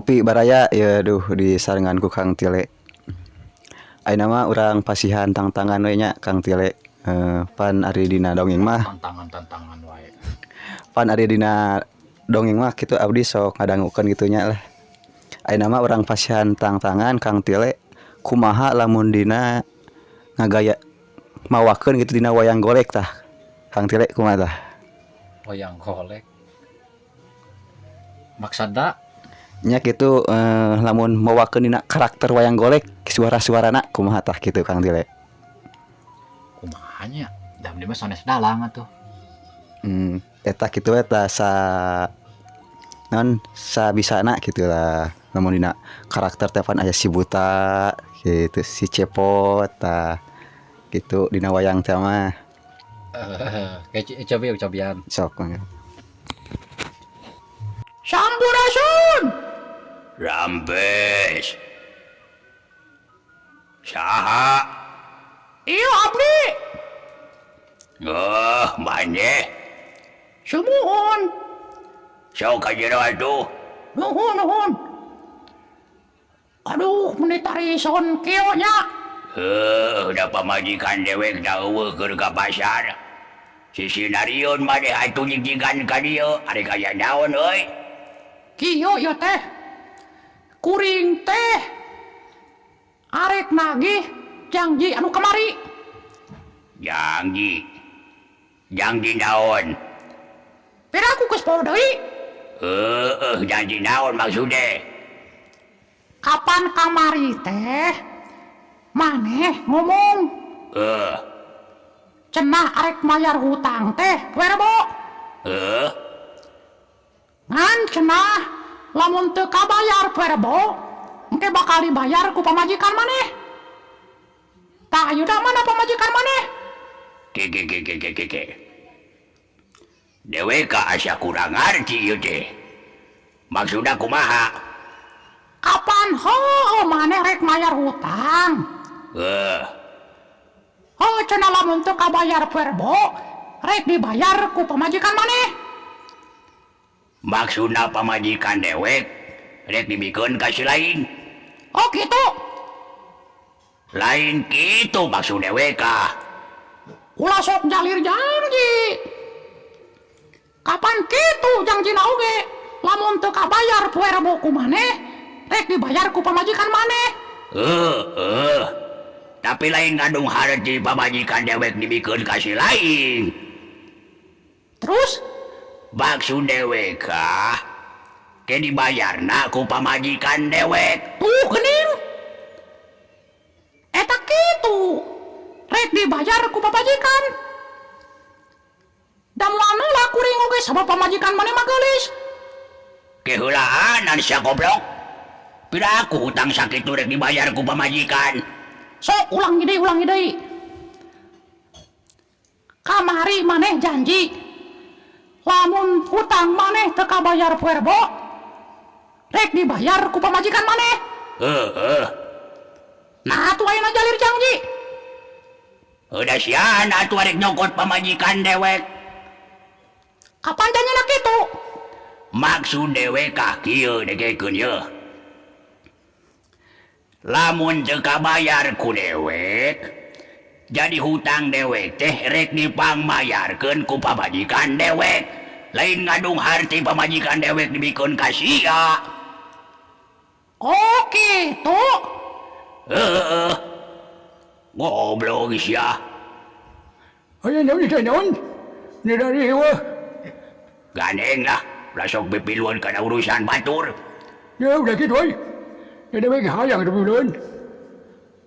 Ngopi baraya ya, duh, disarengan ku Kang Tile. Ayeuna mah urang pasihan tangtangan we nya, Kang Tile. Pan ari dina dongeng mah Tantangan, tantangan wae. Pan ari dina dongeng mah kitu abdi sok ngadangukeun kitu nya lah. Ayeuna mah urang pasihan tangtangan Kang Tile, kumaha lamun dina ngagaya mawakeun gitu dina wayang golek tah. Kang Tile, kumaha tah? Wayang golek maksudna? Nya kitu, lamun mawakeun dina karakter wayang golek suara-suarana kumaha tah kitu, Kang Tile? Kumaha nya, da abdi mah sanes dalang atuh. Eta kitu eta sa naon sabisana kitu lah. Lamun dina karakter teh pan aya si buta gitu, si cepot tah gitu dina wayang teh mah. Kayak coba yuk, cobian. Sok mangga. Sampurasun. Rampes. Saha? Iya, abdi. Oh, maneh. Sumuhun. Sok ka jero atuh. Nuhun, nuhun. Aduh, meni tarison kieu nya. Heuh, da pamajikan dewek da euweuh, keur ka pasar. Sisinarieun maneh atuh jigjigan ka dieu, ari kaya naon euy? Kieu ieu teh. Kuring teh arek nagih janji anu kamari. Janji. Janji naon? Piraku geus poho deui. Heueuh, janji naon maksudnya? Kapan kamari teh maneh ngomong cenah arek mayar hutang teh poe Rebo. Ngan cenah lamun teu kabayar poe Rebo, engke bakal dibayar ku pamajikan maneh. Tah, ayeuna mana pamajikan maneh? Ke ke ke ke ke ke ke. Dewek asa kurang ngarti ieu teh. Maksudna kumaha? Kapan heueuh maneh rek mayar hutang? Oh, cenah lamun teu kabayar poe Rebo, rek dibayar ku pamajikan maneh. Maksudna pamajikan dewek rek dibikeun ka si lain. Oh, gitu. Lain kitu maksud dewek ah. Ulah sok jalir janji. Kapan kitu janjina oge? Lamun teu kabayar poe Rebo ku maneh, rek dibayar ku pamajikan maneh. Heuh. Tapi lain ngandung harti pamajikan dewek dibikeun ka si lain. Terus? Maksud dewek ah ke dibayarna ku pamajikan dewek. Tuh geuning. Eta kitu. Rek dibayar ku pamajikan. Da moal nolak kuring oge sabab pamajikan maneh mah geulis. Keheulaanan sia, goblok. Pira aku hutang sakitu rek dibayar ku pamajikan. Sok ulang deui, ulang deui. Kamari maneh janji lamun hutang maneh teu kabayar poe Rebo, rek dibayar ku pamajikan maneh. Heeh. Nah, atuh ayeuna jalir janji. Udah sian atuh arek nyokot pamajikan dewek. Kapan janjina kitu? Maksud dewek kah kieu, dengekeun ye. Lamun teu kabayar ku dewek, jadi hutang dewek teh rek dipangmayarkeun ku pamajikan dewek. Lain ngadung harti pamajikan dewek dibikeun ka sia. Oh, kitu. Heeh. Goblok sia. Aya naon teh, naon? Ini dari wah. Gandeng lah, ulah sok pipiluan kana urusan batur. Ya udah gitu euy. Ya dewek hayang pipiluan.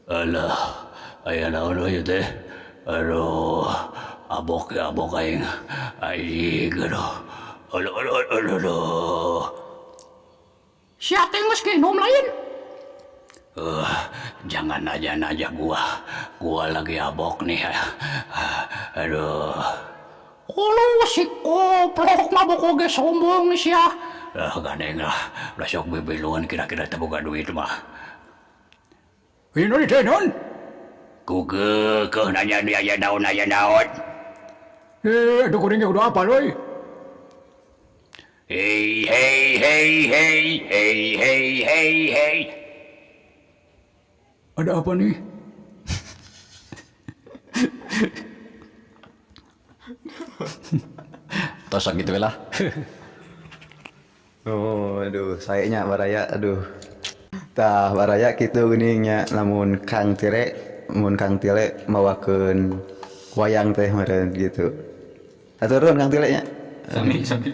Alah, aya naon euy teh? Aduh, abok ya, abok aing. Aing, aduh. Aduh, aduh, aduh, aduh. Sia teh geus nginum lain? Jangan nanya-nanya gua. Gua lagi abok nih. Aduh. Ulu si goblok, mabok oge sombong sia. Ah, gandeng lah. Ulah sok pipiluan, kira-kira teu boga duit mah. Aya naon teh, naon? Ku keukeuh nanya dia aya naon, aya naon. Eh, aduh, kuring ge kudu apal euy. Hei hei hei hei hei hei hei hei. Ada apa nih? Tos gitu lah. Oh, aduh, sayanya baraya, aduh. Tah, baraya kitu geuning nya lamun Kang Tire, mun Kang Tile mawakeun wayang teh meureun gitu. Hatur nuhun Kang Tile nya. Sami sami.